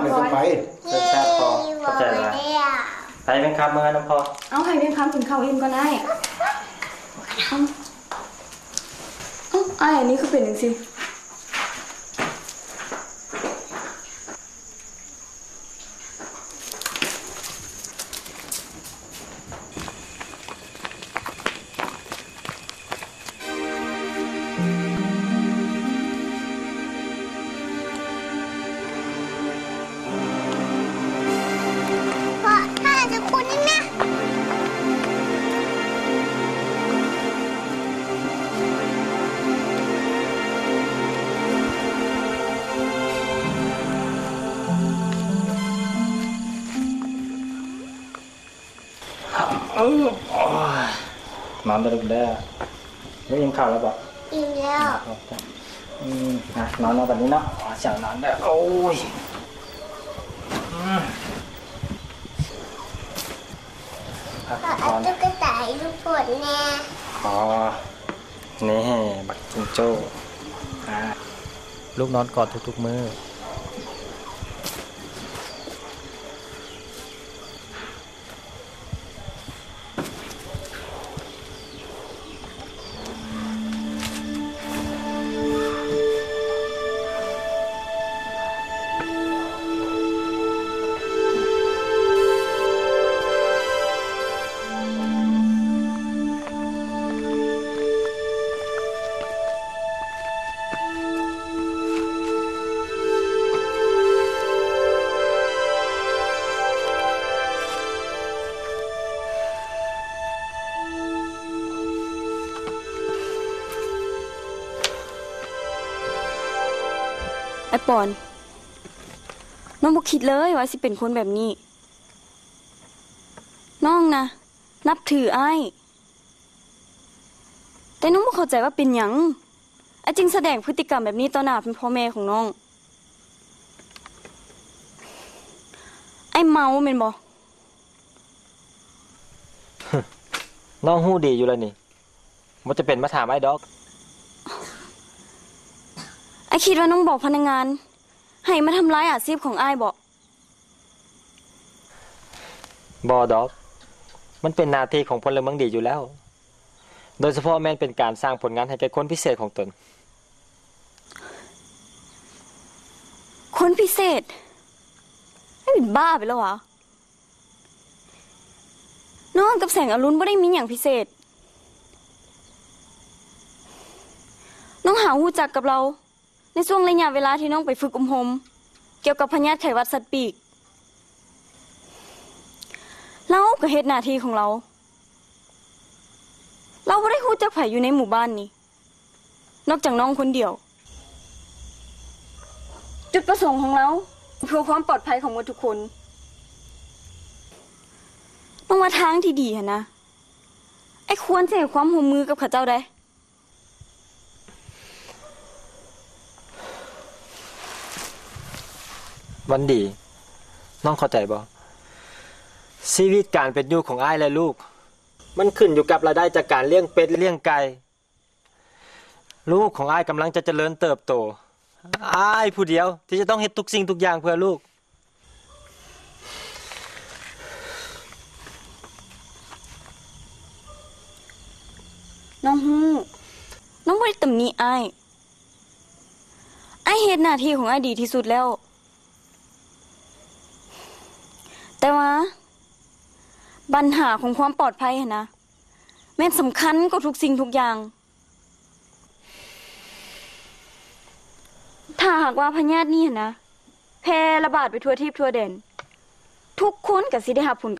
ໄປ ເຊີນຊາບພໍ່ ຂອບໃຈຫຼາຍ. ໄປ ແພງຄຳ ເມືອນຳພໍ່. ເອົາ ໃຫ້ແພງຄຳກິນເຂົ້າອີ່ມກ່ອນອ້າຍ. ເອົາ ເອົ້າ ອ້າຍ ອັນນີ້ຄືເປັນຈັ່ງຊີ້? ພໍ່ ຖ້າຈະຄຸນນີ້ແມ່. ເອີ ໂອ້ຍ ນອນໄດ້ລູກເດີ. ໄດ້ກິນເຂົ້າແລ້ວບໍ່? ອີ່ມແລ້ວ. ອືມ ນອນເນາະ ບັດນີ້ເນາະ. ໂອ້ຍ ສຽງນອນເດີ. ໂອ້ຍ ອືມ ພັກຜ່ອນ. ເອົາຕຸກກະຕາໃຫ້ລູກຝົນແດ່. ອໍ ນີ້ ບັກຈິງໂຈ້. ອາ ລູກນອນກອດທຸກໆມື້. ອ້າຍປອນ, ນ້ອງບໍ່ຄິດເລີຍວ່າຊິເປັນຄົນແບບນີ້. ນ້ອງນະ ນັບຖືອ້າຍ, ແຕ່ນ້ອງບໍ່ເຂົ້າໃຈວ່າເປັນຫຍັງອ້າຍຈຶ່ງສະແດງພຶດຕິກຳແບບນີ້ຕໍ່ໜ້າພໍ່ແມ່ຂອງນ້ອງ. ອ້າຍເມົາແມ່ນບໍ່? ນ້ອງຮູ້ດີຢູ່ແລ້ວນີ້, ບໍ່ຈຳເປັນມາຖາມອ້າຍດອກ. ອ້າຍຄິດວ່ານ້ອງບອກພະນັກງານໃຫ້ມາທຳລາຍອາຊີບຂອງອ້າຍບໍ? ບໍ່ດອກ, ມັນເປັນໜ້າທີ່ຂອງພົນລະເມືອງດີຢູ່ແລ້ວ, ໂດຍສະເພາະແມ່ນເປັນການສ້າງຜົນງານໃຫ້ແກ່ຄົນພິເສດຂອອງຕົນ. ຄົນພິເສດ? ອ້າຍເປັນບ້າໄປແລ້ວຫວາ? ນ້ອງກັບແສງອະລຸນບໍ່ໄດ້ມີຫຍັງພິເສດ. ນ້ອງຫາຮູ້ຈັກກັບລາວ ໃນຊ່ວງໄລຍະເວລາທີ່ນ້ອງໄປຝຶກອົບຮົມກ່ຽວກັບພະຍາດໄຂ້ຫວັດສັດປີກ. ລາວກໍເຮັດໜ້າທີ່ຂອງລາວ. ລາວບໍ່ໄດ້ຮູ້ຈັກໃຜຢູ່ໃນໝູ່ບ້ານນີ້ ນອກຈາກນ້ອງຄົນດຽວ. ຈຸດປະສົງຂອງລາວເພື່ອຄວາມປອດໄພຂອງໝົດທຸກຄົນ. ນ້ອງວ່າທາງທີ່ດີຫັ້ນນະ, ອ້າຍຄວນຊິໃຫ້ຄວາມຮ່ວມມືກັບເຂົາເຈົ້າເດ້. ວັນດີ, ນ້ອງເຂົ້າໃຈບໍ່? ຊີວິດການເປັນຢູ່ຂອງອ້າຍ ແລະ ລູກ ມັນຂຶ້ນຢູ່ກັບລາຍໄດ້ຈາກການລ້ຽງເປັດ, ລ້ຽງໄກ່. ລູກຂອງອ້າຍກຳລັງຈະຈະເລີນເຕີບໂຕ. ອ້າຍຜູ້ດຽວທີ່ຈະຕ້ອງເຮັດທຸກສິ່ງທຸກຢ່າງເພື່ອລູກ. ນ້ອງຮູ້, ນ້ອງບໍ່ໄດ້ຕຳໜິອ້າຍ. ອ້າຍເຮັດໜ້າທີ່ຂອງອ້າຍດີທີ່ສຸດແລ້ວ. ແຕ່ວ່າບັນຫາຂອງຄວາມປອດໄພຫັ້ນນະ ແມ່ນສຳຄັນກວ່າທຸກສິ່ງທຸກຢ່າງ. ຖ້າຫາກວ່າພະຍາດນີ້ຫັ້ນນະ ແຜ່ລະບາດໄປທົ່ວທີບທົ່ວແດນ, ທຸກຄົນກໍຊິໄດ້ຮັບຜົນ